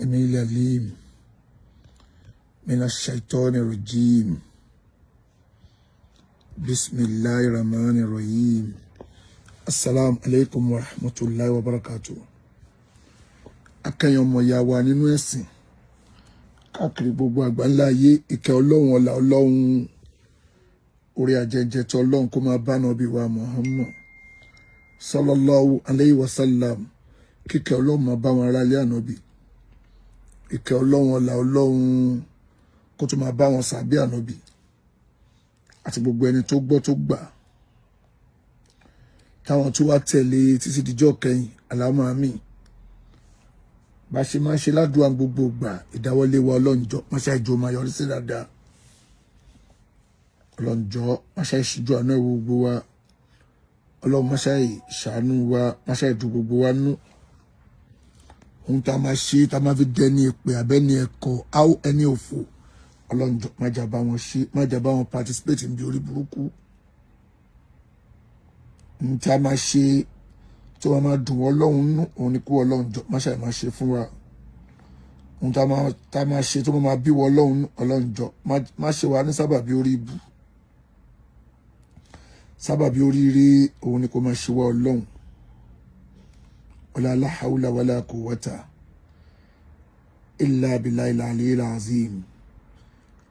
العليم من الشيطان الرجيم. بسم الله الرحمن الرحيم. السلام عليكم ورحمة الله وبركاته. Akẹ́yìn ọmọ ìyá wa nínú ẹ̀sìn káàkiri gbogbo àgbáńlá ayé, ìkẹ́ Ọlọ́run, ọlá Ọlọ́run, orí ajẹjẹ tí Ọlọ́run kó máa bá Nábì wa Muhammad sallallahu alayhi wa sallam. Kíkẹ́ Ọlọ́run máa bá wọn aráalé Ànábì, ìkẹ́ Ọlọ́run, ọlá Ọlọ́run kó tó máa bá wọn sàbí Ànábì àti gbogbo ẹni tó gbọ́ tó gbà, táwọn tó wá tẹ̀lé títí dijọ́ kẹyìn. Àlámọ́ àmín. Bá ṣe máa ń ṣe ládùúgbò gbogbo gbà, ìdáwọ́lé wa, Ọlọ́njọ́ máṣá ìjọ máa yọrí sí dáadáa. Ọlọ́njọ́ máṣá ìṣíjú àánú ẹ̀ gbogbo wa. Ọlọ́run máṣá ìṣàánú wa, máṣá ìdú gbogbo wa nú. Ohun tá a máa ṣe tá a máa fi dẹni ìpè abẹ́ni ẹ̀kọ́ áwọ̀ ẹni òfò, Ọlọ́njọ́ má jà bá wọn ṣe, má jà bá wọn participate níbi orí burúkú. Ohun tá a máa ṣe tí wọ́n máa dùn wọ́n lọ́hùn nú, òun ni kú. Ọlọ́njọ́ má ṣàì máa ṣe fún wa. Ohun tá a máa ṣe tó máa bí wọ́n lọ́hùn nú, Ọlọ́njọ́ má ṣe wá ní sábàbí orí ibu, sábàbí oríire òun ni kò máa ṣe wá. Ọlọ́hun wala la hawla wala quwwata illa billahi al-aliyyil azim.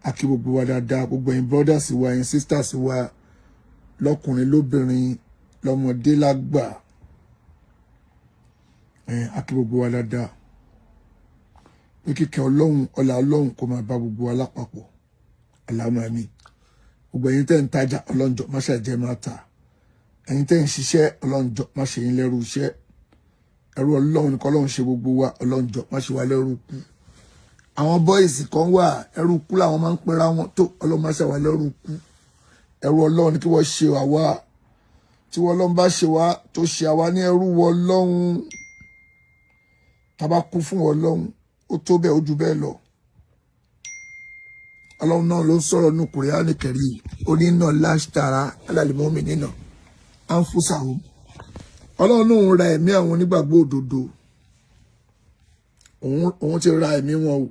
Akí gbogbo wa dáadáa, gbogbo ẹ̀yin brothers wa, ẹ̀yin sisters wa, lọ́kùnrin, lóbìnrin, lọ́mọdé, lágbà, akí gbogbo wa dáadáa pé kíkẹ́ Ọlọ́run, ọlá Ọlọ́run kó máa bá gbogbo wa lápapọ̀. Allahumma àmín. Gbogbo ẹ̀yin tẹ́ ń tajà, Ọlọ́njọ́ má ṣe jẹ́ máa tà. Ẹ̀yin tẹ́ ń ṣiṣẹ́, Ọlọ́njọ́ má ṣe yín lẹ́rú iṣẹ́. Ẹrú Ọlọ́run ní kọ́lọ́run ṣe gbogbo wa. Ọlọ́njọ́ má ṣe wá lẹ́rú kú. Àwọn boys kan wà, ẹrú kú làwọn máa ń pera wọn tó. Ọlọ́run má ṣe wá lẹ́rú kú. Ẹrú Ọlọ́run ní kí wọ́n ṣe wá wá. Tí wọ́n Ọlọ́run bá ṣe wá, tó ṣe àwa ní ẹrú wọ Ọlọ́run, tá bá kú fún Ọlọ́run, ó tó bẹ́ẹ̀, ó ju bẹ́ẹ̀ lọ. Ọlọ́run náà ló ń sọ̀rọ̀ nù Kùránì Karim. Ó ní náà láṣtara alálìmọ́mì nínà anfusahum. Ọlọ́run náà ń ra ẹ̀mí àwọn onígbàgbọ́ òdodo. Òun ti ra ẹ̀mí wọn o.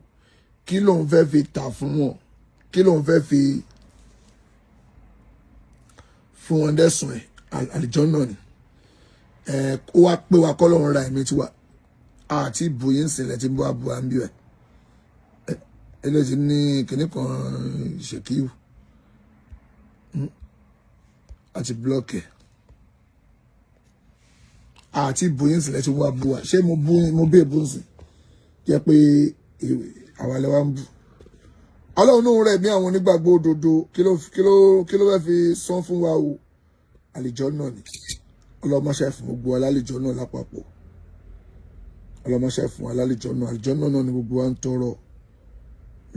Kí lòun fẹ́ fi tà fún wọn? Kí lòun fẹ́ fi fún wọn dẹ́sùn ẹ̀? Àlìjọ́ náà ni ẹ̀. Ó wá pé wa kọ́ lòun ra ẹ̀mí tiwa àti ìbòyí ń sìnlẹ̀ tí ń bọ́ abu àǹbí ẹ̀. Eléyìí ní kinní kan ṣèkíwù àti block ẹ̀ àti ìbòyí ń sìnlẹ̀ tí wọ́n bu wa. Ṣé mo bú, mo bí èbú ń sìn jẹ́ pé àwa lè wá ń bù? Ọlọ́run náà rẹ̀ bí àwọn onígbàgbọ́ òdodo. Kí ló fẹ́ fi san fún wa o? Àlìjọ́ náà ni. Ọlọ́mọṣẹ́ fún gbogbo wa lálìjọ́ náà lápapọ̀. Ọlọ́mọṣẹ́ fún wa lálìjọ́ náà. Àlìjọ́ náà ni gbogbo wa ń tọrọ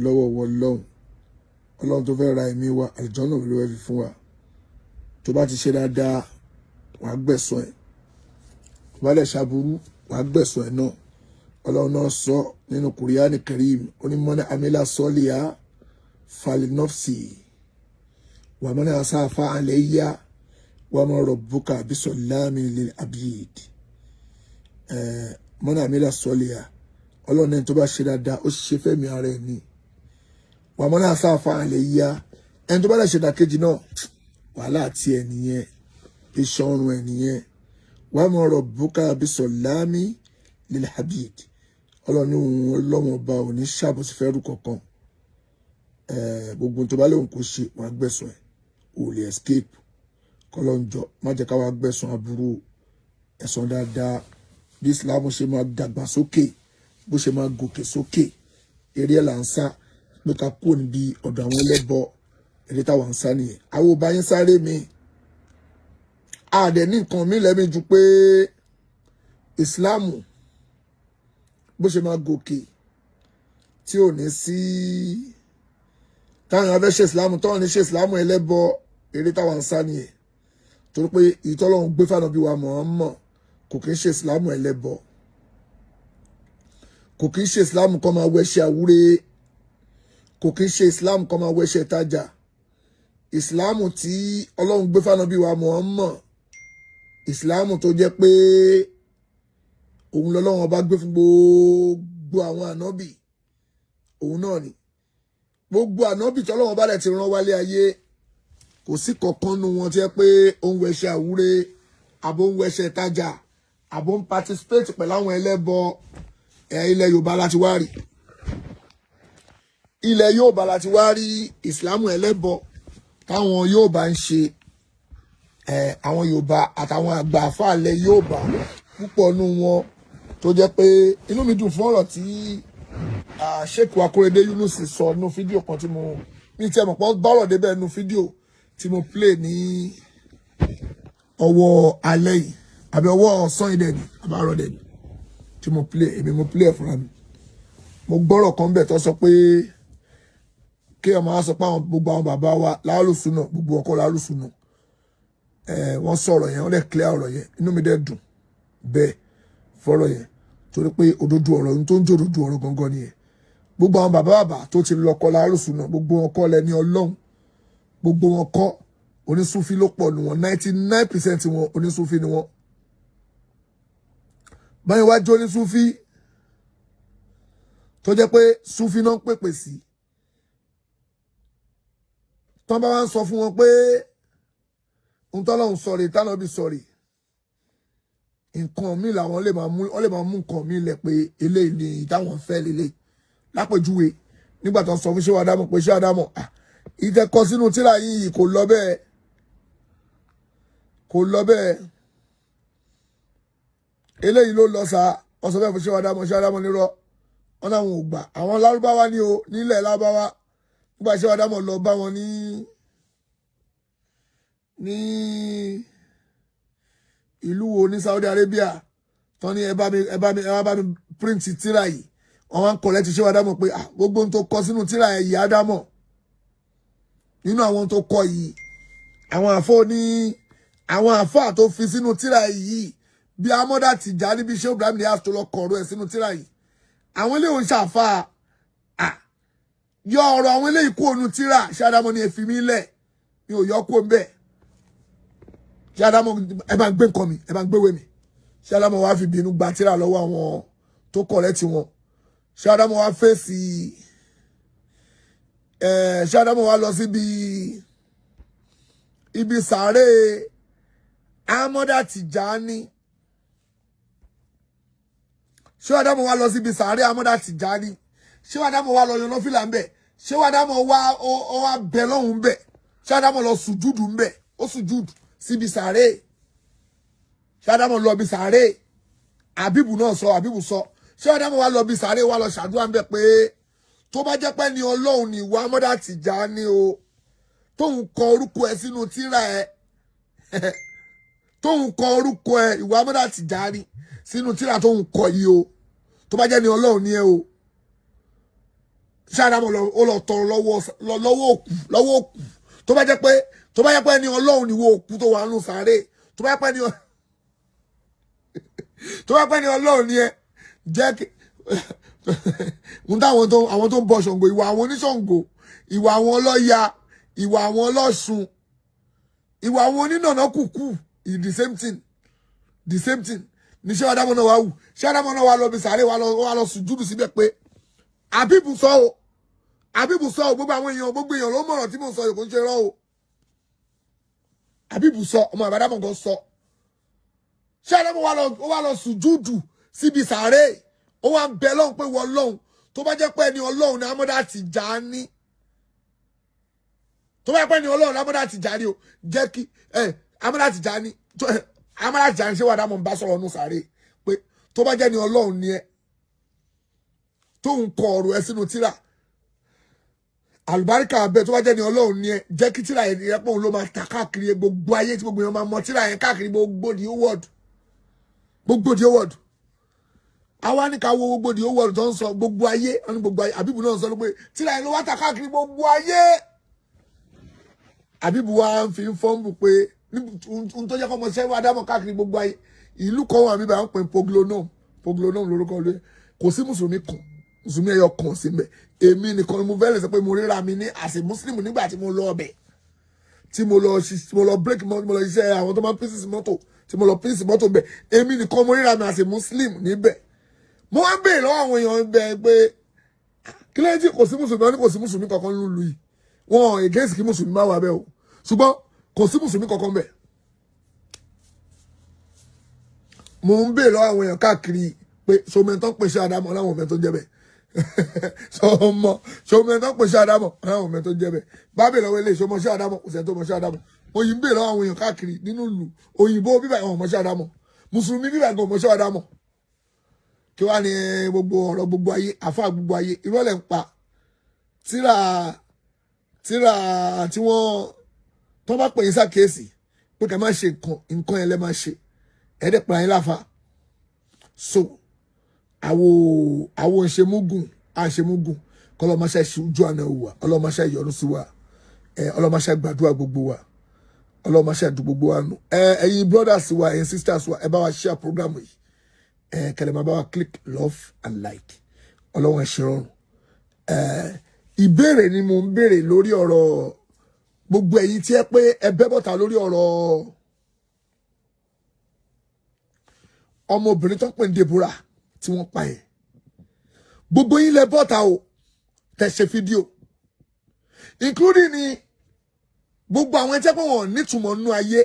lọ́wọ́ wọ lọ́hùn. Ọlọ́run tó fẹ́ ra ẹ̀mí wa, àlìjọ́ náà ló fẹ́ fi fún wa. Tó bá ti ṣe dáadáa, wàá gbẹ̀san ẹ̀. Tó bá lẹ̀ ṣàbúrú, wàá gbẹ̀san ẹ̀ náà. Ọlọ́run náà sọ nínú Kùránì Karim, onímọ̀ní amílà sọ́ọ̀lìyà falinọ́fsì wà mọ́ni asáfà àlẹ́yà wà mọ́ rọ̀bùkà bisọ̀lámi lil abid. Mọ́ni amílà sọ́ọ̀lìyà, Ọlọ́run náà tó bá ṣe dáadáa, ó ṣe fẹ́mi ara ẹ̀ ni. Wà mọ́ni asáfà àlẹ́yà, ẹni tó bá lè ṣe dàkejì náà, wàhálà àti ẹ̀ nìyẹn, iṣan ọrùn ẹ̀ nìyẹn. Wà mọ́ rọ̀bùkà bisọ̀lámi lil abid, Ọlọ́run ní òun ọlọ́wọ́n ọba ò ní ṣàbòsí fẹ́rù kankan. Gbogbo tó bá lóun kò ṣe, wàá gbẹ̀sán ẹ̀, ò lè escape. Kọlọ́njọ́ má jẹ́ ká wàá gbẹ̀sán aburú, ẹ̀san dáadáa. Bí Islam ṣe máa dàgbà sókè, bó ṣe máa gòkè sókè, eré ẹ̀ là ń sá pé ká kúrò níbi ọ̀dọ̀ àwọn ẹlẹ́bọ. Eré táwa ń sá nìyẹn. Àwọn ọba yín sáré mi àdẹ̀ ní nǹkan mi lẹ́mí ju pé Islam bó ṣe máa gòkè tí ò ní sí táwọn abẹ́ ṣe Islam, táwọn ní ṣe Islam ẹlẹ́bọ. Eré táwọn ń sá nìyẹn, torí pé ìtọ́lọ́run gbé fànà bí wa mọ̀ọ́mọ̀ kò kí ń ṣe Islam ẹlẹ́bọ, kò kí ń ṣe Islam kọ́ máa wẹṣẹ́ àwúre, kò kí ń ṣe Islam kọ́ máa wẹṣẹ́ tajà. Islam tí Ọlọ́run gbé fànà bí wa mọ̀ọ́mọ̀, Islam tó jẹ́ pé òun lọ́lọ́run ọba gbé fún gbogbo Gbogbo àwọn ànábì òun náà ni. Gbogbo ànábì tọ́lọ́wọ́n bá dẹ̀ ti rán wálé ayé, kò sí kankan nu wọn tí ẹ pé ó ń wẹṣẹ àwúre, àbó ń wẹṣẹ tajà, àbó ń participate pẹ̀lú àwọn ẹlẹ́bọ. Ẹ̀ ilẹ̀ Yorùbá láti wá rí, ilẹ̀ Yorùbá láti wá rí ìsìlámù ẹlẹ́bọ táwọn Yorùbá ń ṣe. Ẹ̀ àwọn Yorùbá àtàwọn àgbà àfàlẹ̀ Yorùbá púpọ̀ nù wọn, tó jẹ́ pé inú mi dùn fún ọ̀rọ̀ tí Sheikh Akorede Yunus sọ nínú fídíò kan tí mo ní tí ẹ mọ̀ pọ́n bọ́rọ̀ débẹ̀ nínú fídíò tí mo play ní ọwọ́ alẹ́ yìí, àbí ọwọ́ ọ̀sán yìí dẹ̀ ni, àbárọ̀ dẹ̀ ni tí mo play. Èmi mo play ẹ̀ fúnra mi. Mo gbọ́rọ̀ kan bẹ̀ tó sọ pé kí ọmọ wa sọ pé àwọn gbogbo àwọn bàbá wa láàlùsùnà, gbogbo ọkọ láàlùsùnà. Ẹ wọ́n sọ̀rọ̀ yẹn, wọ́n dẹ̀ clear ọ̀rọ̀ yẹn. Inú mi dẹ̀ dùn bẹ́ẹ̀ fọ́rọ̀ yẹn, torí pé òdodo ọ̀rọ̀, ohun tó ń jẹ́ òdodo ọ̀rọ̀ gangan nìyẹn. Gbogbo àwọn bàbá bàbá tó ti lọ kọ́ láàlùsùnà, gbogbo wọn kọ́ lẹni Ọlọ́run, gbogbo wọn kọ́. Onísúfí ló pọ̀ nù wọn. 99% wọn, onísúfí ni wọn. Báyìí wá jó onísúfí tó jẹ́ pé súfí náà ń pèpè sí, tán bá wá ń sọ fún wọn pé ohun tọ́lọ́run sọ rèé, tánàbí sọ rèé, nǹkan míì làwọn lè máa mú. Wọ́n lè máa mú nǹkan míì lẹ̀ pé eléyìí ni táwọn fẹ́ lélẹ̀. Lápèjúwe, nígbà tó ń sọ fún Ṣéwà Ádámọ̀ pé, "Ṣéwà Ádámọ̀, ìtẹ̀kọ sínú tíra yìí kò lọ bẹ́ẹ̀, kò lọ bẹ́ẹ̀, eléyìí ló lọ sa." Wọ́n sọ bẹ́ẹ̀ fún Ṣéwà Ádámọ̀. Ṣéwà Ádámọ̀ nírọ́, wọn náà wọn ò gbà. Àwọn Lárúbáwá ní o, nílẹ̀ Lárúbáwá. Nígbà Ṣéwà Ádámọ̀ lọ bá wọn ní ìlú wo ní Saudi Arabia, tán ní ẹ bá mi print tíra yìí, wọ́n wá ń kọ̀ lẹ́tí Ṣéwà Ádámọ̀ pé gbogbo ohun tó kọ sínú tíra ẹ̀ yìí, Ádámọ̀, nínú àwọn tó kọ yìí, àwọn àfọ ní àwọn àfọ tó fi sínú tíra yìí, bí Amọ́dá Tìjàní, bí Ṣéwù Ibrahim Niyas tó lọ kọ̀ọ̀rọ̀ ẹ̀ sínú tíra yìí, àwọn eléyìí ń ṣàfà yọ ọ̀rọ̀ àwọn eléyìí kú ònú tíra. Ṣé Ádámọ̀ ní, "Èfi mi lẹ̀, mi ò yọ kú òun bẹ́ẹ̀." Ṣé Ádámọ̀, "Ẹ bá ń gbé nǹkan mi, ẹ bá ń gbéwèé mi." Ṣé Ádámọ̀ wá fi bínú gba tíra lọ́wọ́ àwọn tó kọ̀rẹ́ tiwọn. Ṣé Ádámọ̀ wá fèsì ẹ̀. Ṣé Ádámọ̀ wá lọ síbi ibi sàárè Amọ́dá Tìjàní. Ṣé Ádámọ̀ wá lọ síbi sàárè Amọ́dá Tìjàní. Ṣé Ádámọ̀ wá lọ yan nọ́fìlà ńbẹ̀. Ṣé Ádámọ̀ wá ó wá bẹ lọ́hùn ńbẹ̀. Ṣé Ádámọ̀ lọ sùjúdù ńbẹ̀. Ó sùjúdù síbi sàárè. Ṣé Ádámọ̀ lọ bí sàárè? Àbíbù náà sọ, Àbíbù sọ. Ṣé Ádámọ̀ wá lọ bí sàárè, wá lọ ṣàdúrà ńbẹ̀ pé tó bá jẹ́ pé ní Ọlọ́run ní ìwà Amọ́dá Tìjàní o, tóun kọ orúkọ ẹ sínú tírà ẹ, tóun kọ orúkọ ẹ, ìwà Amọ́dá Tìjàní, sínú tírà tóun kọ yìí o, tó bá jẹ́ ní Ọlọ́run ní ẹ o. Ṣé Ádámọ̀ ó lọ tọrọ lọ́wọ́ òkú, lọ́wọ́ òkú? Tó bá jẹ́ pé ní Ọlọ́run ní ìwọ òkú tó wà nù sàárè, tó bá jẹ́ pé ní Ọlọ́run ní ẹ, jẹ́ kí n táwọn tó àwọn tó ń bọ Ṣàngó, ìwà àwọn oníṣàngó, ìwà àwọn ọlọ́ya, ìwà àwọn ọlọ́ṣun, ìwà àwọn onínànà kùkù, the same thing, the same thing ní ṣé Ádámọ̀ náà wá wù. Ṣé Ádámọ̀ náà wá lọ bí sàárè, wá lọ sùjúdù síbẹ̀ pé Àbíbù sọ o, Àbíbù sọ o. Gbogbo àwọn èèyàn, gbogbo èèyàn ló mọ̀rọ̀ tí mò ń sọ yìí, kò ń ṣe rọ́ o. Àbíbù sọ, ọmọ àbádámọ̀ gan sọ. Ṣé Ádámọ̀ wá lọ sùjúdù síbi sàárè, ó wá ń bẹ lọ́hùn pé wọ́n lọ́hùn, tó bá jẹ́ pé ẹni Ọlọ́run ní Amọ́dá Tìjàní, tó bá jẹ́ pé ẹni Ọlọ́run ní Amọ́dá Tìjàní o, jẹ́ kí ẹ Amọ́dá Tìjàní, Amọ́dá Tìjàní, ṣé wàá dámọ̀ ń bá sọ̀rọ̀ nù sàárè pé tó bá jẹ́ ni Ọlọ́run ni ẹ, tóun kọ ọ̀rọ̀ ẹ sínú tíra àlùbáríkà abẹ, tó bá jẹ́ ni Ọlọ́run ni ẹ, jẹ́ kí tíra yẹn yẹn pọ̀, òun ló máa ta káàkiri gbogbo ayé, tí gbogbo yẹn máa mọ tíra yẹn káàkiri gbogbo the whole world, gbogbo the whole world. Àwa ní ká wo gbogbo the whole world tó ń sọ gbogbo ayé wọn ní gbogbo ayé. Àbíbù náà sọ pé tíra yẹn ló wá ta káàkiri gbogbo ayé. Àbíbù wa ń fi fọ́nbù pé n tó jẹ́ kọ́ ọmọ sẹ́wọ́n adámọ̀ káàkiri gbogbo ayé. Ìlú kan wà níbẹ̀, à ń pè Poglonom. Poglonom lórúkọ lóye. Kò sí mùsùlùmí kan, mùsùlùmí ẹyọ kan sí mbẹ. Èmi nìkan ni mo fẹ́ lè sọ pé mo ríra mi ní àṣẹ mùsùlùmí nígbà tí mo lọ ọbẹ̀, tí mo lọ break mọ́, tí mo lọ ṣiṣẹ́ àwọn tó máa ń pieces mọ́tò, tí mo lọ pieces mọ́tò bẹ̀. Èmi nìkan mo ríra mi àṣẹ muslim níbẹ̀. Mo wá ń béèrè lọ́wọ́ àwọn èèyàn bẹ́ẹ̀ pé kí lóye tí kò sí mùsùlùmí? Wọn ní kò sí mùsùlùmí kankan lùlù yìí. Wọn against kí mùsùlùmí má wà bẹ́ẹ̀ o, ṣùgbọ́n kò sí mùsùlùmí kankan bẹ́ẹ̀. Mo ń béèrè lọ́wọ́ àwọn èèyàn káàkiri pé ṣomẹ́ntàn pèsè àdámọ̀ láwọn ọmọ tó ń jẹ́ bẹ́ẹ̀, sọmọ ṣomẹ́ntàn pèsè àdámọ̀ láwọn ọmọ tó ń jẹ́ bẹ́ẹ̀. Bá béèrè lọ́wọ́ ilé ìṣọmọ ṣé àdámọ̀, kò sẹ́ni tó mọ̀ ṣé àdámọ̀. Mo yìí ń béèrè lọ́wọ́ àwọn èèyàn káàkiri nínú ìlú òyìnbó bíbà, àwọn ọmọ ṣé àdámọ̀, mùsùlùmí bíbà gan ọmọ ṣé àdámọ̀. Kí wàá ní gbogbo ọ̀rọ̀ gbogbo ayé, àfa gbogbo ayé, irọ́ lẹ̀ ń pa. Tíra tíra tí wọ́n tó bá pè yín sàkíyèsí pé kẹ́ má ṣe nǹkan, nǹkan yẹn lẹ́ máa ṣe, ẹ̀ẹ́dẹ̀ pè yín láfa. So àwo ìṣemúgùn àṣemúgùn, kọlọ́mọṣẹ́ ṣojú àná wà, ọlọ́mọṣẹ́ yọ́nú sí wa, ọlọ́mọṣẹ́ gbàdúrà gbogbo wa, ọlọ́mọṣẹ́ dùn gbogbo wa nù. Ẹ̀yin brothers wa, ẹ̀yin sisters wa, ẹ bá wa share program yìí, kẹlẹ̀ máa bá wa click love and like. Ọlọ́wọ́n ẹ ṣe rọrùn. Ìbéèrè ni mo ń béèrè lórí ọ̀rọ̀ gbogbo ẹ̀yin tí ẹ pé ẹ bẹ́ bọ́ta lórí ọ̀rọ̀ ọmọbìnrin tó ń pè ní Deborah tí wọ́n pa yẹn. Gbogbo yín lẹ bọ́ta o, tẹ̀ ṣe fídíò, including ni gbogbo àwọn ẹtẹ́ pé wọn nítumọ̀ nínú ayé,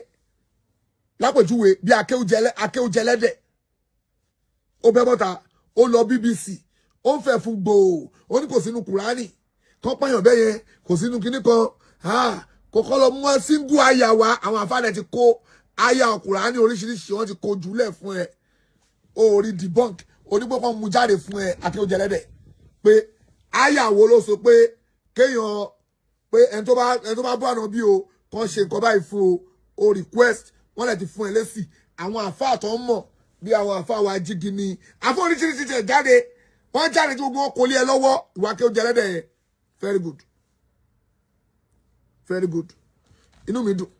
lápèjúwe bí akéwújẹlẹ́dẹ̀, ó bẹ́ bọ́ta, ó lọ BBC, ó ń fẹ́ fún gbòò, ó ní kò sínú Kùránì kọ́ pààyàn bẹ́ẹ̀ yẹn, kò sínú kinní kan, kò kọ́ lọ mú wọn síngú àyà wa. Àwọn àfáàní ti kó àyà Kùránì oríṣiríṣi, wọ́n ti kó jùlẹ̀ fún ẹ, ó rí debunk onígbọ́kàn mú jáde fún ẹ. Akéwújẹlẹ́dẹ̀ pé àyà wo ló sọ pé kéèyàn pé ẹni tó bá bọ́ àná bí o kàn ṣe nǹkan báyìí fún o, o request, wọ́n lè ti fún ẹ lésì. Àwọn àfáà tó ń mọ̀ bí àwọn àfáà wa jígi ni àfáà oríṣiríṣi tẹ̀ jáde, wọ́n jáde tí gbogbo wọn kò lé ẹ lọ́wọ́. Ìwà akéwújẹlẹ́dẹ̀ yẹn, very good, very good, inú mi dùn.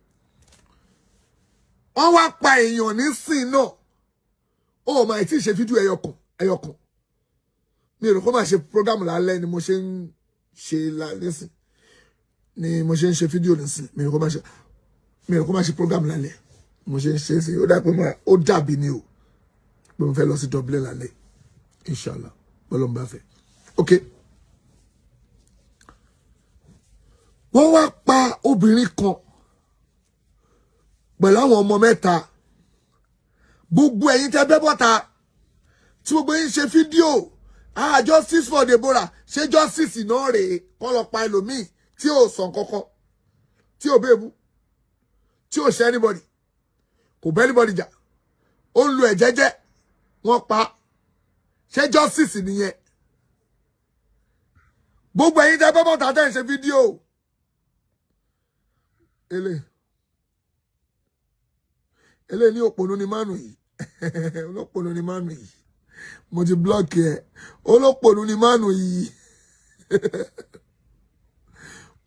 Wọ́n wá pa èèyàn nísìn náà, ó máa tí ì ṣe fídíò ẹyọkan ẹyọkan. Mi ò rò kó máa ṣe program lálẹ́ ni mo ṣe ń ṣe nísìn, ni mo ṣe ń ṣe fídíò nísìn. Mi ò rò kó máa ṣe program lálẹ́ mo ṣe ń ṣe sí. Ó dà pé ó dàbí ni o pé mo fẹ́ lọ sí Dublin lálẹ́, inshallah, bọ́lá ń bá fẹ́. Ok, wọ́n wá pa obìnrin kan pẹ̀lú àwọn ọmọ mẹ́ta. Gbogbo ẹ̀yin tẹ́ bẹ́ bọ́ta tí gbogbo yín ṣe fídíò, justice for Deborah, ṣé justice náà rèé? Kọ́ lọ pa ẹlòmíì tí ò sàn kankan, tí ò bẹ́ẹ̀bù, tí ò ṣe anybody, kò bẹ́ anybody jà, ó ń lu ẹ̀ jẹ́jẹ́, wọ́n pa. Ṣé justice nìyẹn? Gbogbo ẹ̀yin tẹ́ bẹ́ bọ́ta tẹ́ ń ṣe fídíò, ele ní òpònú ni mánu yìí, olópònú ni mánu yìí, mo ti blọọkì ẹ, olópònú ni mánu yìí,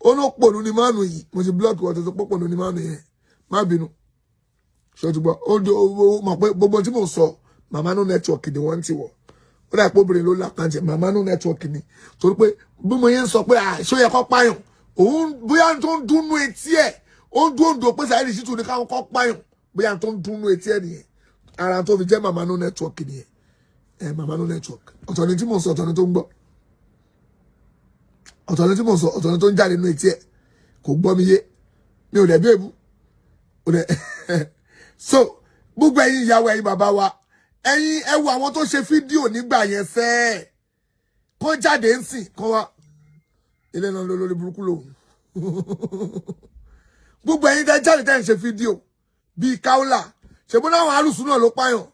olópònú ni mánu yìí, mo ti blọọkì wọn tuntun, pòpònú ni mánu yẹn, má bínú. Ṣọtúbọ ó mọ̀ pé gbogbo tí mò ń sọ, màmá no network ni wọ́n ti wọ̀, ó dà pé obìnrin ló lápáǹtì, màmá no network ni, torí pé bí mo yẹn ń sọ pé ṣó yẹ kó pààyàn, òun bóyá tó ń dúnú etí ẹ̀, ó ń dúró ń dò pé Saheed Shittu ní káwọn kọ́ pààyàn, bóyá tó ń dúnú etí ẹ̀ nìyẹn, ara tó fi jẹ́ màmá no network nìyẹn. Ẹ màmá no network, ọ̀tọ̀ ni tí mò ń sọ, ọ̀tọ̀ ni tó ń gbọ́, ọ̀tọ̀ ni tí mò ń sọ, ọ̀tọ̀ ni tó ń jáde nínú etí ẹ̀, kò gbọ́ mi yé, mi ò dẹ̀ bí èbú ò dẹ̀. So gbogbo ẹ̀yin ìyàwó, ẹ̀yin bàbá wa, ẹ̀yin ẹ wo àwọn tó ṣe fídíò nígbà yẹn sẹ́ẹ̀ kó jáde ń sìn kó wá ilé náà lórí burúkú lòun. Gbogbo ẹ̀yin tẹ́ jáde tẹ́ ń ṣe fídíò bíi Kaula, ṣèbó náà àwọn alùsùn náà ló pààyàn,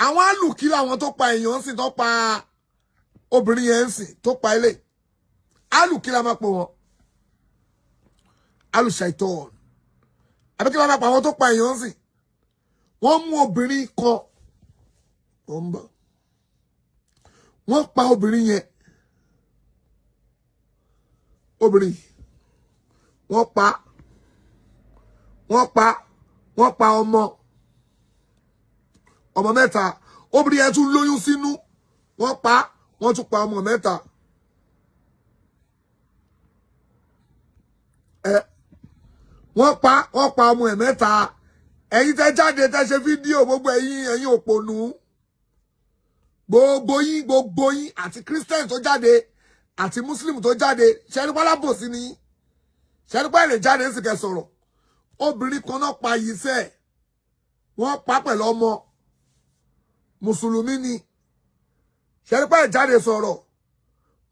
àwọn alùkí làwọn tó pa èèyàn sìn, tó pa obìnrin yẹn sìn, tó pa ilé alùkí la máa pè wọn, alùṣàìtàn àbí kí la máa pa àwọn tó pa èèyàn sìn. Wọ́n mú obìnrin kan, wọ́n ń bọ̀, wọ́n pa obìnrin yẹn, obìnrin wọ́n pa, wọ́n pa, wọ́n pa ọmọ ọmọ mẹ́ta, obìnrin yẹn tún lóyún sínú, wọ́n pa, wọ́n tún pa ọmọ mẹ́ta. Ẹ wọ́n pa, wọ́n pa ọmọ ẹ̀ mẹ́ta. Ẹ̀yin tẹ́ jáde tẹ́ ṣe fídíò, gbogbo ẹ̀yin ẹ̀yin òpònú, Gbogbo yín, gbogbo yín, àti Christian tó jáde àti Muslim tó jáde, ṣẹ́rípá lábòsí ni, ṣẹ́rípá lè jáde ń sì kẹ́ sọ̀rọ̀. Obìnrin kan náà pa yìí sẹ́ẹ̀, wọ́n pa pẹ̀lú ọmọ, mùsùlùmí ni. Ṣẹ́rípá ìjáde sọ̀rọ̀?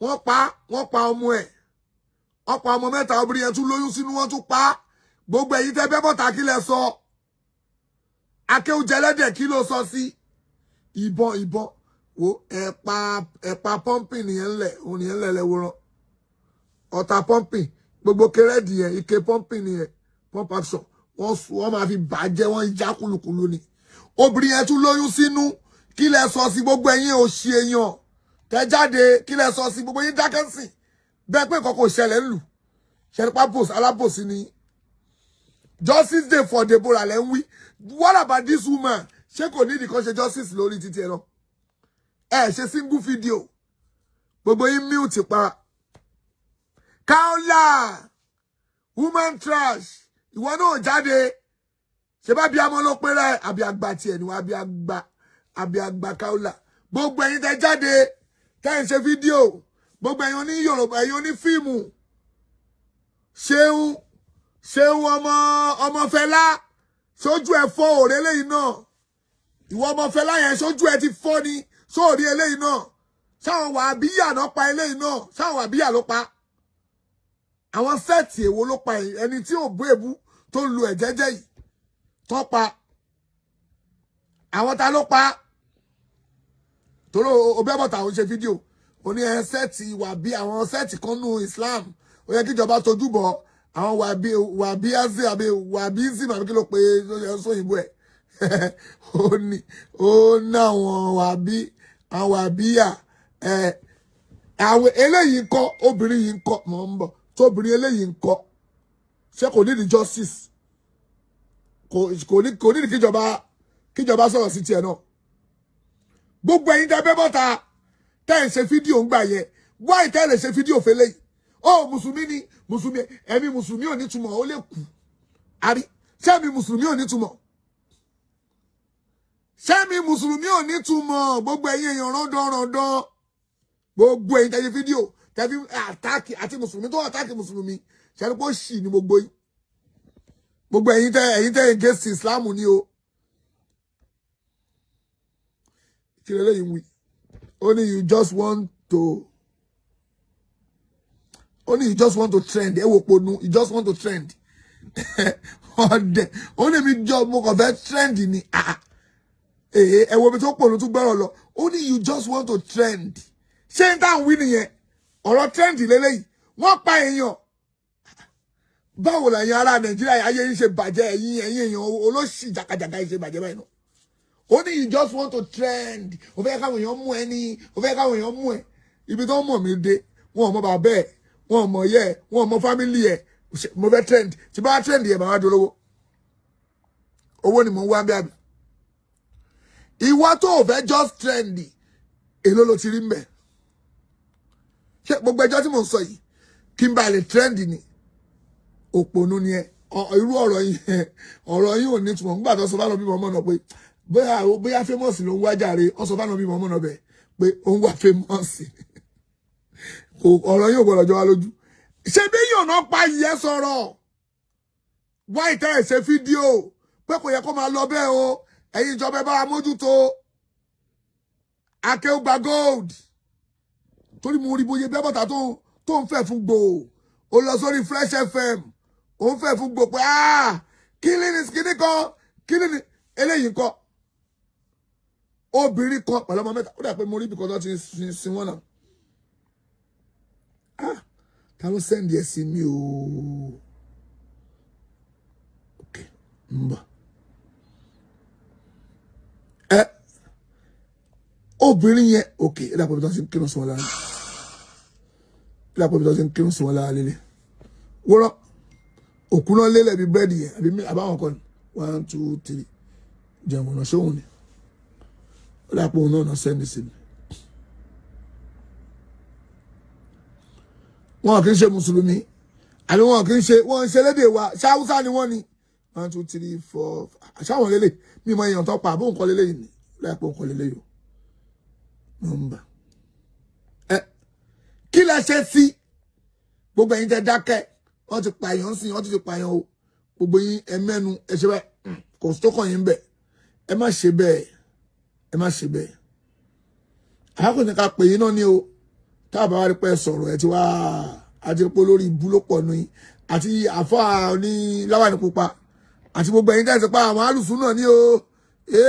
Wọ́n pa, wọ́n pa ọmọ ẹ̀, wọ́n pa ọmọ mẹ́ta. Obìnrin yẹn tún lóyún sínú, wọ́n tún pa. Gbogbo ẹ̀yin tẹ́ bẹ́ bọ́ta, kí lẹ sọ? Akéwùjẹlẹ́dẹ̀, kí ló sọ sí ìbọn? Ìbọn wo? Ẹ̀pa, ẹ̀pa pumping nìyẹn ńlẹ̀, òun nìyẹn ńlẹ̀ lẹ́wòrán ọ̀tà pumping. Gbogbo kẹrẹ́dì yẹn, ike pumping nìyẹn, pump action. Wọ́n máa fi bàjẹ́, wọ́n já kúlùkùlù ni. Obìnrin yẹn tún lóyún sínú, kí lẹ sọ sí? Gbogbo ẹ̀yin òṣì èèyàn tẹ́ jáde, kí lẹ sọ sí? Gbogbo yín dákẹ́sìn bẹ́ẹ̀ pé nǹkan kò ṣẹlẹ̀ ńlù. Ṣẹlẹ̀ post alábòsí ni. Justice dey for Deborah lẹ́ ń wí. What about this woman? Ṣé kò ní ìdíkan ṣe justice lórí títí ẹ lọ? Ẹ ṣe single video, gbogbo yín mute pa. Kaola woman trash, ìwọ náà jáde. Ṣe bá bí amọ ló pé rẹ àbí àgbà tiẹ̀ ni wọn, àbí àgbà, àbí àgbà Kaola. Gbogbo ẹ̀yin tẹ́ jáde, tẹ́ ń ṣe fídíò, gbogbo ẹ̀yin oní Yorùbá, ẹ̀yin oní fíìmù, ṣeun ṣeun, ọmọ ọmọ Fẹlá, sójú ẹ fọ́ òré eléyìí náà. Ìwọ ọmọ Fẹlá yẹn, sójú ẹ ti fọ́ ni? Sóòrí eléyìí náà? Sáwọn wàhábíyà náà pa eléyìí náà? Sáwọn wàhábíyà ló pa? Àwọn set èwo ló pa ẹni tí ò bú èbú tó ń lu ẹ̀jẹ̀jẹ̀ yìí tó pa? Àwọn ta ló pa? Torí obẹ́bọ̀tà ò ń ṣe fídíò, ó ní ẹ set wàbí, àwọn set kan nù Islam, ó yẹ kíjọba tójú bọ̀ àwọn wàbí, wàbíázì àbí wàbíìsì àbí kí ló pe sóyìnbó ẹ̀. Ó ní àwọn wàbí, àwọn wàbíyà ẹ. Àwọn eléyìí ń kọ́, obìnrin yìí ń kọ́, mọ̀ ń bọ̀. Tóbìnrin eléyìí ń kọ́, ṣé kò ní di justice? Kò ní di kíjọba sọ̀rọ̀ sí tiẹ̀ náà? Gbogbo ẹ̀yin tẹ́ bẹ́ bọ́ta, tẹ́ ẹ̀ ń ṣe fídíò ń gbà yẹn, wáyé tẹ́ ẹ̀ lè ṣe fídíò fẹ́lẹ́ yìí? Ó mùsùlùmí ni, mùsùlùmí, ẹ̀mí mùsùlùmí ò ní túmọ̀, ó lè kú àrí. Sẹ́mi mùsùlùmí ò ní túmọ̀? Sẹ́mi mùsùlùmí ò ní túmọ̀? Gbogbo ẹ̀yin èèyàn rọ́ndán rọ́ndán, gbogbo ẹ̀yin tẹ́ ṣe fídíò, tẹ́ fi attack àti mùsùlùmí tó attack mùsùlùmí, ṣẹ́ni pé ó ṣì ní gbogbo yín. Gbogbo ẹ̀yin tẹ́ against Islam ni o. Kí lélẹ́yìn wí? Ó ní you just want to, ó ní you just want to trend. Ẹ wò ponu, you just want to trend. Ọdẹ, ó ní mi jọ, mo kàn fẹ́ trend ni. Ah, èyí ẹ wo mi tó pònú tún gbọ́rọ̀ lọ. Ó ní you just want to trend. Ṣé n táwọn wí nìyẹn? Ọ̀rọ̀ trend lélẹ́yìí, wọ́n pa èèyàn. Báwo lẹ́yìn ará Nàìjíríà, ayé yín ṣe bàjẹ́? Ẹ̀yin èèyàn olóṣì jàkàjàkà yìí ṣe bàjẹ́ báyìí náà. Ó ní you just want to trend. Ó fẹ́ káwọn èèyàn mú ẹ ní, ó fẹ́ káwọn èèyàn mú ẹ. Ibi tó ń mọ̀ mí dé, wọn ò mọ bàbá ẹ, wọn ò mọ yẹ, wọn ò mọ family ẹ. Mo fẹ́ trend, tí bá trend yẹ, màá dolówó. Owó ni mò ń wá bí àbí? Ìwọ tó o fẹ́ just trend, èló ló ti rí mbẹ? Ṣé gbogbo ẹjọ́ tí mò ń sọ yìí, kí n bá lè trend ni? Òpònú ni ẹ. Irú ọ̀rọ̀ yìí, ọ̀rọ̀ yìí ò ní túmọ̀. Nígbà tó sọ fáwọn bímọ ọmọ náà pé bóyá famous ló ń wá jàre, wọ́n sọ fáwọn bímọ ọmọ náà bẹ́ẹ̀ pé ó ń wá famous. Kò, ọ̀rọ̀ yìí ò gbọ́dọ̀ jọ wá lójú. Ṣé bí yóò náà pa ìyẹn sọ̀rọ̀ wá ìtẹ́ ẹ̀ ṣe fídíò pé kò yẹ kó máa lọ bẹ́ẹ̀ o? Ẹ̀yin ìjọba, ẹ bá wa mójútó Akéwùgbà Gold, torí mo rí bóyá bẹ́ẹ̀ bọ́ta tó ń fẹ́ fún gbòò. Ó lọ sórí Fresh FM, ó ń fẹ́ fún gbòò pé, ah, killing is kíní kan, killing ni eléyìí ń kọ́. Obìnrin kan pẹ̀lú ọmọ mẹ́ta, ó dà pé mo rí ibìkan tó ti sin wọ́n náà. Ah, ta ló send ẹ̀ sí mi o? Ok, ń bọ̀. Ẹ obìnrin yẹn, ok, ẹ dàpọ̀ ibi tó ti ń kírun sí wọn lára, ẹ dàpọ̀ ibi tó ti ń kírun sí wọn lára lélẹ̀. Wúrọ̀ òkú náà lélẹ̀ bí búrẹ́dì yẹn, àbí àbáwọn kan? One, two, three, jẹun ọ̀nà ṣóhun ni. Ó dàpọ̀ òun náà send sí mi. Wọn kì í ṣe mùsùlùmí àbí? Wọn kì í ṣe, wọn ń ṣe lédè wa. Ṣáúsá ni wọ́n ní. One, two, three, four, ṣáwọn lélẹ̀ mímọ èèyàn tó pa àbó nǹkan lélẹ̀ yìí ni láìpẹ́ nǹkan lélẹ̀ yìí o. Nọ́mbà ẹ kí lẹ ṣe sí gbogbo ẹ̀yin tẹ́ dákẹ́? Wọ́n ti pààyàn sí, wọ́n ti pààyàn o. Gbogbo yín ẹ mẹ́nu ẹ ṣe bẹ́ẹ̀, kò tó kàn yín bẹ́ẹ̀. Ẹ má ṣe bẹ́ẹ̀, ẹ má ṣe bẹ́ẹ̀. Àákùnrin ká pè yín náà ní o. Tá a bá wá rí pé sọ̀rọ̀ ẹ ti wá àti pé lórí ibú ló pọ̀ nù yín, àti àfáà ní láwàní pupa, àti gbogbo ẹ̀yin tẹ́ ẹ ti pa àwọn alùsùn náà ní o. Ẹ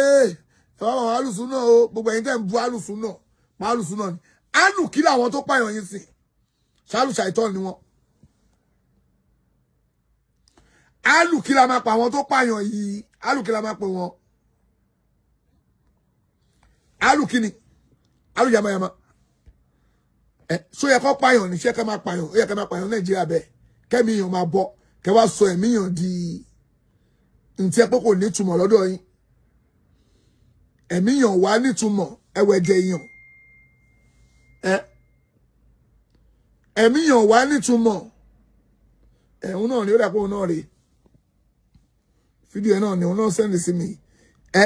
wá àwọn alùsùn náà o. Gbogbo ẹ̀yin tẹ́ ń bu alùsùn náà, pa alùsùn náà ni. Alù kí làwọn tó pààyàn yín sìn? Ṣáàlù ṣàìtọ́ ni wọn. Alù kí la máa pa àwọn tó pààyàn yìí? Alù kí la máa pè wọn? Alù kí ni? Alù yamayama. Ẹ ṣó yẹ kó pààyàn ní? Ṣé ká máa pààyàn? Ó yẹ ká máa pààyàn Nàìjíríà bẹ́ẹ̀? Kẹ́mi yàn máa bọ́, kẹ́ wá sọ ẹ̀mí yàn di ntí ẹ pé kò nítumọ̀ lọ́dọ̀ yín. Ẹ̀mí yàn wá nítumọ̀, ẹwẹ̀jẹ̀ yàn. Ẹ ẹ̀mí yàn wá nítumọ̀. Ẹ̀hún náà ni ó dàpọ̀, òun náà rèé, fídíò ẹ̀ náà ni òun náà send sí mi. Ẹ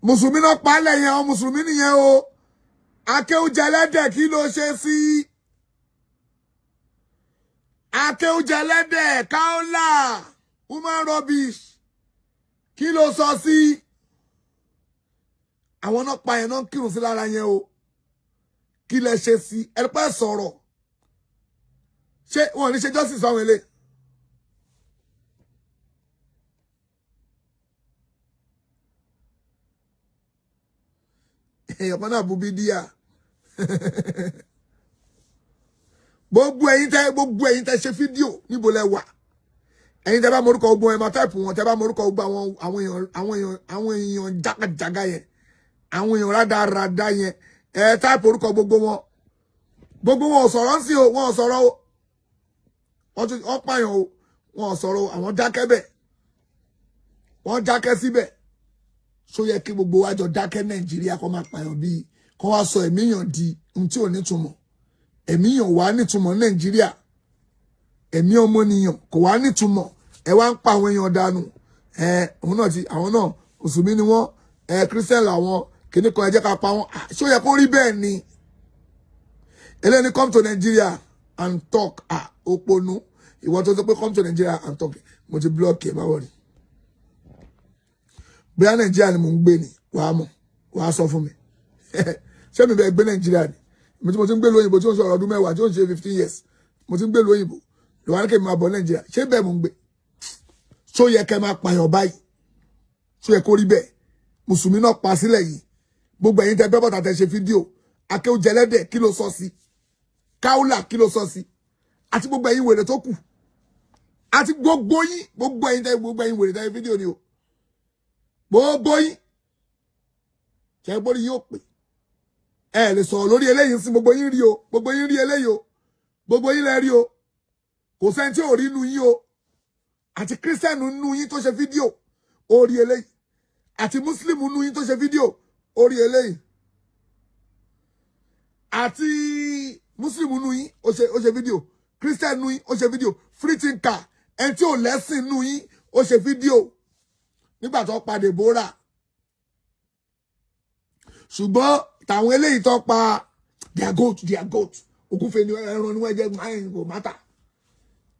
mùsùlùmí náà pa á lẹ́yìn àwọn mùsùlùmí nìyẹn o. Akéwùjẹlẹ́dẹ̀, kí ló ṣe sí akéwùjẹlẹ́dẹ̀? Káólà human rubbish, kí ló sọ sí àwọn náà pa yẹn náà kírun sí lára yẹn o? Kí lẹ ṣe sí? Ẹ pẹ́ sọ̀rọ̀. Ṣé wọn ò ní ṣe justice fáwọn eléyìí? Èèyàn kan náà bu bídíà. Gbogbo ẹ̀yin tẹ́ ṣe fídíò, níbo lẹ wà? Ẹ̀yin tẹ́ bá morúkọ gbogbo ẹ máa type wọn. Tẹ́ bá morúkọ gbogbo àwọn èèyàn jákàjáká yẹn, àwọn èèyàn rádaràda yẹn, ẹ type orúkọ gbogbo wọn. Gbogbo wọn ò sọ̀rọ̀ ń sí o. Wọn ò sọ̀rọ̀ o. Wọ́n tún wọ́n pààyàn o, wọn ò sọ̀rọ̀ o. Àwọn dákẹ́ bẹ̀, wọ́n dákẹ́ síbẹ̀. Ṣó yẹ kí gbogbo wa jọ dákẹ́ Nàìjíríà, kó máa pààyàn bíi kó wá sọ ẹ̀mí yàn di ohun tí ò nítumọ̀? Ẹ̀mí yàn wá nítumọ̀ Nàìjíríà? Ẹ̀mí ọmọnìyàn kò wá nítumọ̀? Ẹ wá ń pa àwọn èèyàn dànù. Ẹ òun náà ti àwọn náà, mùsùlùmí ni wọ́n, ẹ Christian làwọn kìnnì kan, ẹ jẹ́ ká pa wọ́n. Ṣó yẹ kó rí bẹ́ẹ̀ ni? Eléyìí, come to Nigeria and talk. Ah, òpònú ìwọ tó sọ pé come to Nigeria and talk, mo ti block ẹ. Báwo ni? Bóyá Nàìjíríà ni mò ń gbé ni, wàá mọ̀, wàá sọ fún mi. Ṣé mi bẹ́ẹ̀ gbé Nàìjíríà ni? Èmi tí mo ti ń gbé lóyìnbó, tí ó ń sọ̀rọ̀ ọdún 10, tí ó ń ṣe 15 years, mo ti ń gbé lóyìnbó, lọ́wọ́ ní kí n máa bọ̀ Nàìjíríà. Ṣé bẹ́ẹ̀ mò ń gbé? Ṣó yẹ kẹ́ máa pààyàn báyìí? Ṣó yẹ kó rí bẹ́ẹ̀? Mùsùlùmí náà pa sílẹ̀ yìí. Gbogbo ẹ̀yin tẹ́ bẹ́ bọ́ta, tẹ́ ṣe fídíò, akéwùjẹlẹ́dẹ̀, kí ló sọ sí? Káúlà, kí ló sọ sí? Àti gbogbo ẹ̀yin wèrè tó kù, àti gbogbo yín, gbogbo ẹ̀yin tẹ́, gbogbo ẹ̀yin wèrè tẹ́ fídíò ni o, gbogbo yín ṣe gbórí yóò pè. Ẹ lè sọ̀rọ̀ lórí eléyìí sí. Gbogbo yín rí o, gbogbo yín rí eléyìí o, gbogbo yín lẹ rí o. Kò sẹ́ni tí ò rí inú yín o. Àti Christian nínú yín tó ṣe fídíò, ó rí eléyìí. Àti Muslim nínú yín tó ṣe fídíò, ó rí eléyìí. Àti Muslim nínú yín ó ṣe fídíò, Christian nínú yín ó ṣe fídíò, free thinker, ẹni tí ò lẹ́sìn nínú yín ó ṣe fídíò nígbà tó pa Deborah. Ṣùgbọ́n tàwọn eléyìí tó pa their goat, their goat, ògúnfe ni, ẹran ni wọ́n jẹ́, kò matter.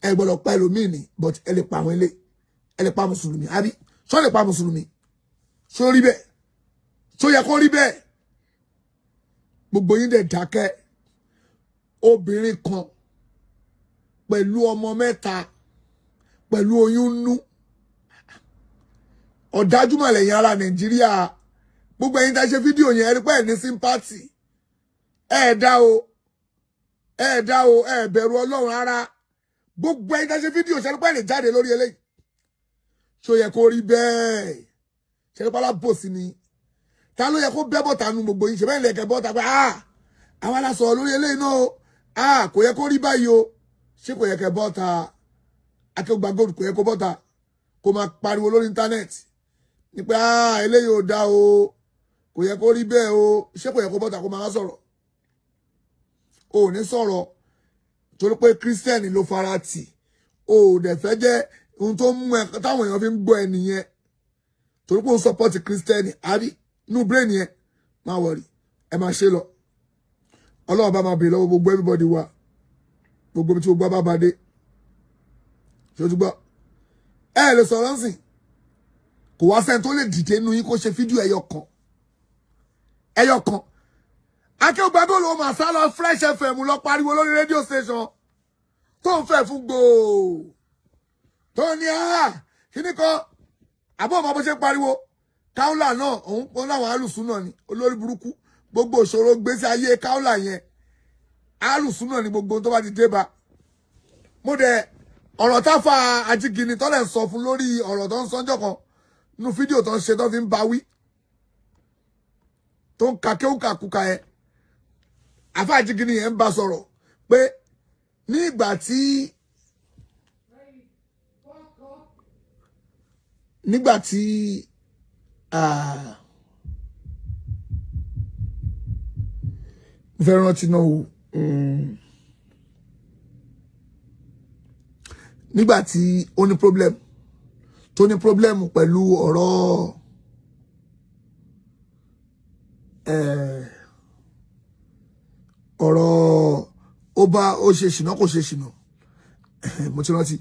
Ẹ gbọ́dọ̀ pa ẹlòmíì ni, but ẹ lè pa àwọn eléyìí. Ẹ lè pa mùsùlùmí, àbí ṣó lè pa mùsùlùmí? Ṣó rí bẹ́ẹ̀? Ṣó yẹ kó rí bẹ́ẹ̀? Gbogbo yín dẹ̀ dákẹ́. Obìnrin kan pẹ̀lú ọmọ mẹ́ta, pẹ̀lú oyún nú. Ọ̀dájú mà lẹ̀yin ará Nàìjíríà. Gbogbo ẹ̀yin tá ṣe fídíò yẹn, ẹ rí pé ẹ̀ ní sympathy. Ẹ̀ dá o, ẹ̀ dá o, ẹ̀ bẹ̀rù Ọlọ́run rárá. Gbogbo ẹ̀yin tá ṣe fídíò, ṣe rí pé ẹ̀ lè jáde lórí eléyìí? Ṣó yẹ kó rí bẹ́ẹ̀? Ṣe rí pálá bòsí ni? Ta ló yẹ kó bẹ́ bọ̀tà nu gbogbo yín? Ṣe bẹ́ẹ̀ lẹ̀kẹ́ bọ́ta pé, ah, àwa la sọ̀rọ̀ lórí eléyìí náà o, ah, kò yẹ kó rí báyìí o? Ṣé kò yẹ kẹ́ bọ́ta? Akéwùgbà Gold, kò yẹ kó bọ́ta kó máa pariwo lórí íńtánẹ́ẹ̀tì ní pé, ah, eléyìí ò dá o, kò yẹ kó rí bẹ́ẹ̀ o? Ṣé kò yẹ kó bọ́ta kó máa sọ̀rọ̀? O ò ní sọ̀rọ̀ torí pé Christian ló fara tì. O ò dẹ̀ fẹ́ jẹ́ ohun tó mú ẹ táwọn èèyàn fi ń gbọ́ ẹ nìyẹn, torí pé ó ń support Christian, àbí? Inú brain yẹn, má worry, ẹ máa ṣe lọ. Ọlọ́run bá máa bèèrè lọ́wọ́ gbogbo everybody wa, gbogbo ibi tí gbogbo bá bá dé. Ṣé o ti gbọ́? Ẹ lè sọ̀rọ̀ ń sìn. Kò wá sẹ́ni tó lè dìde nínú yín kó ṣe fídíò ẹyọ kan. Ẹyọ kan. Akéwùgbàgòlù ó máa sá lọ Fresh FM lọ pariwo lórí rédíò station tó ń fẹ́ fún gbòò. Tó ní kíní kan àbọ̀ ọmọ bó ṣe ń pariwo. Káúlà náà òun láwọn alùsùn náà ni olórí burúkú. Gbogbo ìṣòro gbèsè ayé káúlà yẹn, alùsùn náà ni gbogbo tó bá ti dé bá. Mo dẹ̀ ọ̀rọ̀ táfà Ajígini tọ́lẹ̀ ń sọ fún lórí ọ̀rọ̀ tó ń sọ́njọ́ kan nínú fídíò tó ń ṣe tó fi ń bá wí, tó ń ka kéwùkàkùkà yẹn. Àfà Ajígini yẹn ń bá sọ̀rọ̀ pé ní ìgbà tí mo fẹ́ rántí náà o, nígbà tí ó ní problem, tó ní problem pẹ̀lú ọ̀rọ̀ ọ̀rọ̀ ó bá ó ṣe ṣìnà kò ṣe ṣìnà. Mo ti rántí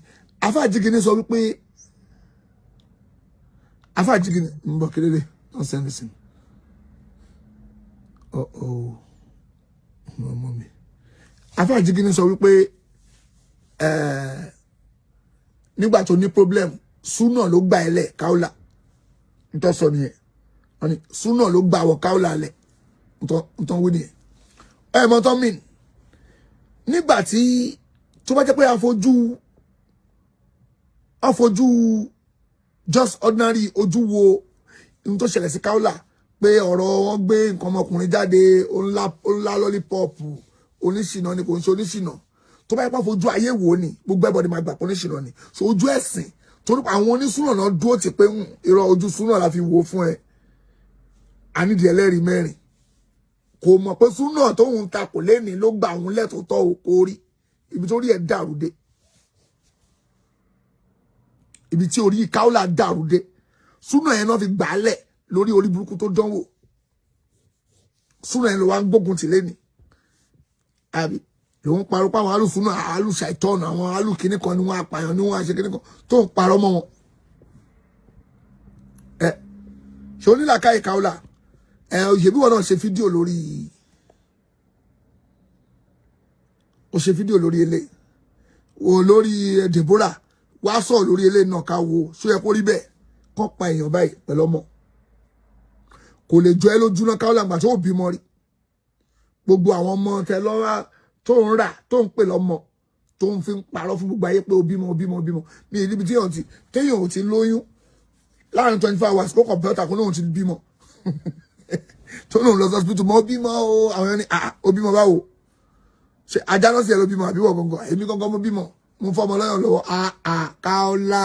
Àfà Ajígini sọ wípé Àfà Ajígini ń bọ̀ kékeré don't send this in. Uh-oh, ọmọ mi. Àfà Ajígini sọ wípé nígbà tó ní problem, súnà ló gbà ẹ lẹ̀ káúlà. Ntọ́ sọ nìyẹn. Wọ́n ní súnà ló gbà wọ káúlà lẹ̀. Ntọ́ wí nìyẹn. Ẹ mọ̀ tán mìn. Nígbà tí tó bá jẹ́ pé àfojú just ordinary ojú wo ohun tó ṣẹlẹ̀ sí káúlà, pé ọ̀rọ̀ wọn gbé nǹkan ọmọkùnrin jáde, ó ńlá lọ́lípọ̀pù, oníṣìnà ni kò ń ṣe oníṣìnà. Tó bá yẹ pé àfojú ayé wo ni gbogbo ẹbọ ni máa gbà pé oníṣìnà ni. So ojú ẹ̀sìn, torí àwọn oníṣúná náà dúró ti pé irọ́ ojú súnà la fi wo fún ẹ. A nídìí ẹlẹ́rìí mẹ́rin. Kò mọ̀ pé súnà tóun ta kò léni ló gba òun lẹ́tọ̀ọ́ kó rí ibi tó rí ẹ̀ dàrú dé, ibi tí orí káúlà dàrú dé. Súnà yẹn náà fi gbà á lẹ̀ lórí orí burúkú tó dánwò. Súnà yẹn ló wá ń gbógun tì léni. Àbí lòun parọ́ pé àwọn alùsúnà alùsàìtọ́nù àwọn alùkíní kan ni wọ́n apààyàn ni wọ́n aṣe kíní kan tó ń parọ́ mọ́ wọn. Ẹ ṣe onílàkàyè káúlà ẹ òṣèbí wọn náà ṣe fídíò lórí, ó ṣe fídíò lórí ilé wo lórí Deborah wá sọ̀rọ̀ lórí ilé náà ká wo ṣó yẹ kó rí bẹ́ẹ̀ kọ́ pa èèyàn báyìí pẹ̀lú ọmọ. Kò lè jọ ẹ́ lójú náà káúlà gbà tó bímọ rí. Gbogbo àwọn ọmọ tẹ lọ́wọ́ tó ń rà tó ń pè lọ́mọ tó ń fi ń parọ́ fún gbogbo ayé pé ó bímọ ó bímọ ó bímọ. Mi ì níbi téèyàn ò ti lóyún láàrin 24 hours kó kọ̀ǹpútà kó lóun ti bímọ. Tó lóun lọ hospital mọ́ ó bímọ o, àwọn ẹni ó bímọ báwo? Ṣe ajá náà sì ẹ ló bímọ àbí wọ̀ gangan? Èmi gangan mo bímọ, mo fọmọ lọ́yàn lọ́wọ́. Káọ́lá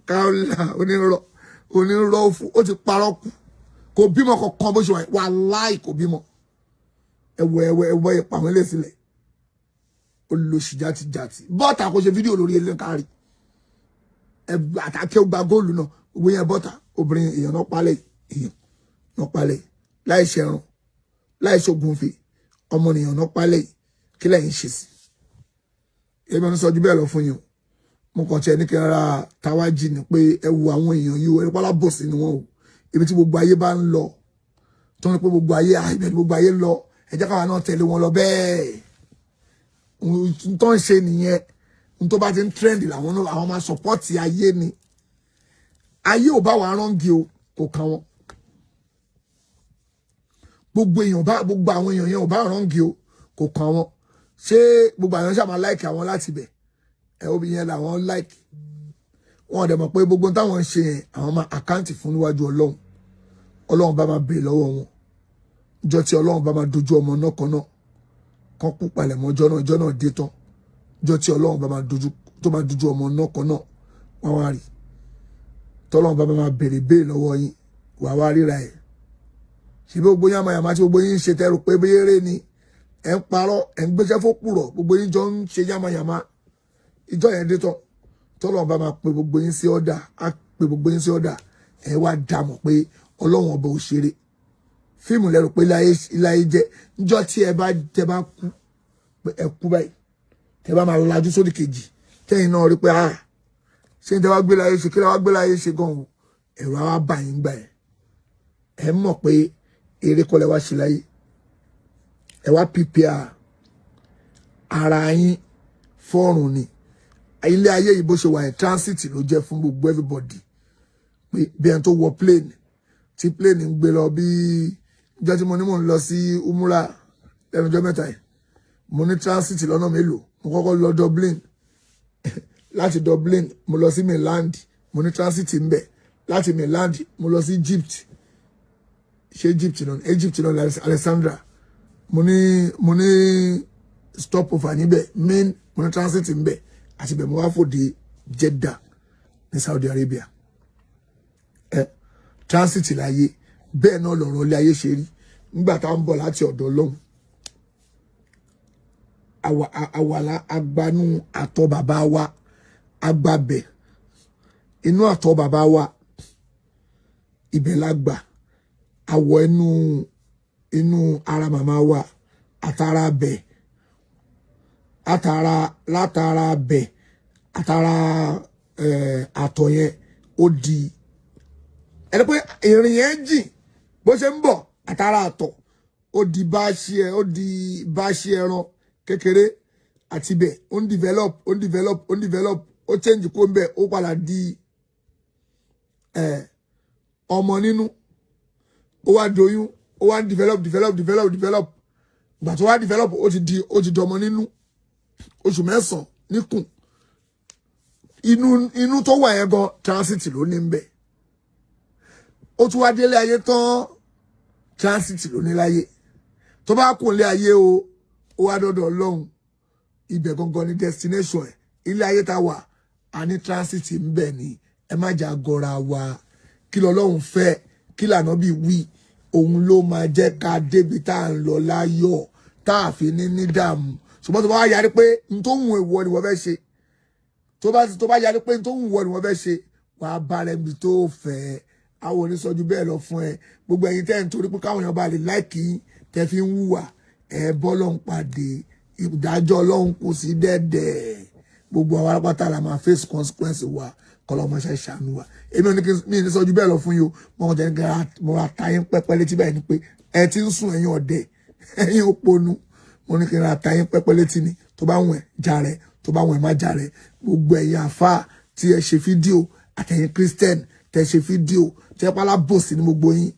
káọ́lá onírọ́ onírọ́ ó ti parọ́ kú. Kò bímọ kankan bó ṣe wà, wàláì kò bímọ. Ẹwọ ẹwọ ẹwọ ìpa àwọn ilé sílẹ̀. Olóṣì játijàti. Bọ́tà kò ṣe fídíò lórí ilé kárí. Àtàkẹ́ gba góòlù náà. Gbogbo yẹn bọ́tà obìnrin èèyàn náà palẹ̀, èèyàn náà palẹ̀. Láì ṣẹrun, láì ṣogunfe, ọmọnìyàn náà palẹ̀. Kí lẹ́yìn ṣe sí? Èmi ò ní sọ ju bẹ́ẹ̀ lọ fún yín o. Mo kàn tiẹ̀ ní kí n ra táwájì ni pé ẹ wo àwọn èèyàn yìí o, ẹni pálá bò sí ni wọn o. Ibi tí gbogbo ayé bá ń lọ, tó ń pé gbogbo ayé, ibẹ̀ ni gbogbo ayé ń lọ. Ẹ jẹ́ káwa náà tẹ̀lé wọn lọ bẹ́ẹ̀. Ohun tó ń ṣe nìyẹn. Ohun tó bá ti ń trend làwọn náà, àwọn máa support ayé ni. Ayé ò bá wa rọ́ǹgì o, kò kàn wọ́n. Gbogbo èèyàn bá gbogbo àwọn èèyàn yẹn ò bá rọ́ǹgì o, kò kàn wọ́n. Ṣé gbogbo àwọn ṣáà máa like àwọn láti bẹ̀? Ẹ obìnrin yẹn làwọn like. Wọn ò dẹ̀ mọ̀ pé gbogbo táwọn ń ṣe yẹn, àwọn máa àkáǹtì fún níwájú Ọlọ́run. Ọlọ́run bá máa béèrè lọ́wọ́ wọn. Ìjọ tí Ọlọ́run bá máa dojú ọmọ náà kan náà, kan kú palẹ̀mọ́ ọjọ́ náà, ọjọ́ náà dé tán. Ìjọ tí Ọlọ́run bá máa dojú, tó máa dojú ọmọ náà kan náà, wọ́n wá rí. Tọ́lọ́run bá máa béèrè béèrè lọ́wọ́ yín, wà wá ríra ẹ̀. Ṣé gbogbo yàmàyàmà tí gbogbo yín ń ṣe tẹ́rù pé béèrè ni? Ẹ̀ ń parọ́, ẹ̀ ń gbéṣẹ́ fókùrọ̀, gbogbo yín jọ ń ṣe yàmàyàmà. Ìjọ yẹn dé tán. Tọ́lọ́run bá máa pe gbogbo yín sí ọ̀dà, á pe gbogbo yín sí ọ̀dà. Ẹ wá dà mọ̀ pé Ọlọ́run ọba ò ṣeré. Fíìmù lẹ́rù pé ilé ayé jẹ́. Níjọ́ tí ẹ bá tẹ bá kú, pé ẹ kú báyìí, tẹ bá máa lajú sódì kejì, tẹ́yìn náà rí pé ah, ṣé ní tẹ wá gbé láyé ṣe, kí lẹ wá gbé láyé ṣe gan o, ẹ̀rọ á wá bà yín gbà ẹ̀. Ẹ mọ̀ pé eré kọ́ lẹ wá ṣe láyé. Ẹ wá prepare ara yín fọ́ọ̀rùn ni. Ilé ayé yìí bó ṣe wà yẹn, transit ló jẹ́ fún gbogbo everybody. Pé bí ẹni tó wọ plane, tí plane ń gbé lọ, bí ìjọ tí mo ní mò ń lọ sí umura lẹ́nu ọjọ́ mẹ́ta yìí, mo ní transit lọ́nà mélòó? Mo kọ́kọ́ lọ Dublin. Láti Dublin, mo lọ sí Milan, mo ní transit ń bẹ̀. Láti Milan, mo lọ sí Egypt. Ṣé Egypt náà? Egypt náà, Alexandria. Mo ní stopover níbẹ̀, main mo ní transit ń bẹ̀. Àti bẹ̀, mo wá fò dé Jeddah ní Saudi Arabia. Ẹ transit láyé. Bẹ́ẹ̀ náà lọ̀rọ̀ ilé ayé ṣe rí. Nígbà tá à ń bọ̀ láti ọ̀dọ̀ Ọlọ́run, àwàlà agbanú àtọ̀ bàbá wa, agbábẹ̀ inú àtọ̀ bàbá wa, ibẹ̀ la gbà àwọ̀ inú inú ara màmá wa, àtàrà bẹ̀, àtàrà látara bẹ̀, àtàrà àtọ̀ yẹn, ó di ẹni pé ìrìn yẹn jìn. Bó ṣe ń bọ̀ àtàrà àtọ̀, ó di bá ṣe ẹ, ó di bá ṣe ẹran kékeré. Àti bẹ̀, ó ń develop, ó ń develop, ó ń develop, ó change kó ń bẹ̀, ó padà di ọmọ nínú, ó wá doyún, ó wá ń develop, develop, develop, develop. Ìgbà tó wá develop, ó ti di ọmọ nínú, oṣù 9 níkùn. Inú inú tó wà yẹn gan, transit ló ní ń bẹ̀. Ó tún wá délé ayé tán, transit ló ní láyé. Tó bá kún lé ayé o, ó wá dọ́dọ̀ Ọlọ́run, ibẹ̀ gangan ní destination ẹ̀. Ilé ayé tá wà, a ní transit ń bẹ̀ ni. Ẹ má jà gọra wa. Kí lọ́lọ́run fẹ́, kí lànà bí wí, òun ló máa jẹ́ ká débi tá à ń lọ láyọ̀, tá a fi ní dààmú. Ṣùgbọ́n tó bá wá yarí pé n tó ń wù ìwọ ni wọ́n fẹ́ ṣe, tó bá yarí pé n tó ń wù ìwọ ni wọ́n fẹ́ ṣe, wàá bá rẹ̀ níbi tó fẹ́. Àwọn onísọjú bẹ́ẹ̀ lọ fún ẹ. Gbogbo ẹ̀yin tẹ́ ń torí pé káwọn èèyàn bá lè like yín, tẹ́ fi ń hùwà, ẹ bọ́lọ́hun pàdé. Ìdájọ́ Ọlọ́run kù sí dẹ́dẹ̀. Gbogbo àwọn arápátá la máa face consequence wa. Kọlọ́mọ ṣe ṣàánú wa. Èmi ò ní kí mi ní sọjú bẹ́ẹ̀ lọ fún yín o. Mo kàn jẹ́ ní mo ra ta yín pẹ́pẹ́ létí báyìí ni pé ẹ ti ń sùn, ẹ̀yin ọ̀dẹ̀, ẹ̀yin òponu. Mo ní kí n ra ta yín pẹ́pẹ́ létí ni. Tó bá wùn ẹ́ jà rẹ̀, tó bá wùn ẹ́ má jà rẹ̀. Gbogbo ẹ̀yin àfáà tí ẹ ṣe fídíò, àtẹ̀yin Christian tẹ́ ṣe fídíò, tẹ́ pálábòsí ní gbogbo yín,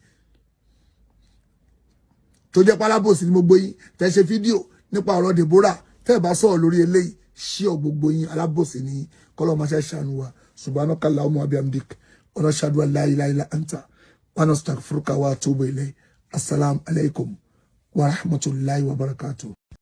tó jẹ́ pálábòsí ní gbogbo yín, tẹ́ ṣe fídíò nípa ọ̀rọ̀ Deborah, tẹ́ ẹ bá sọ̀rọ̀ lórí eléyìí, ṣí ọ gbogbo yín, alábòsí ní. Kọ́lọ́ máa ṣe ṣàánú wa. Subhanaka allahumma wa bihamdik, wa nashhadu an la ilaha illa anta, wa nastaghfiruka wa atubu ilayk. Assalamu alaikum wa rahmatullahi wa barakatuh.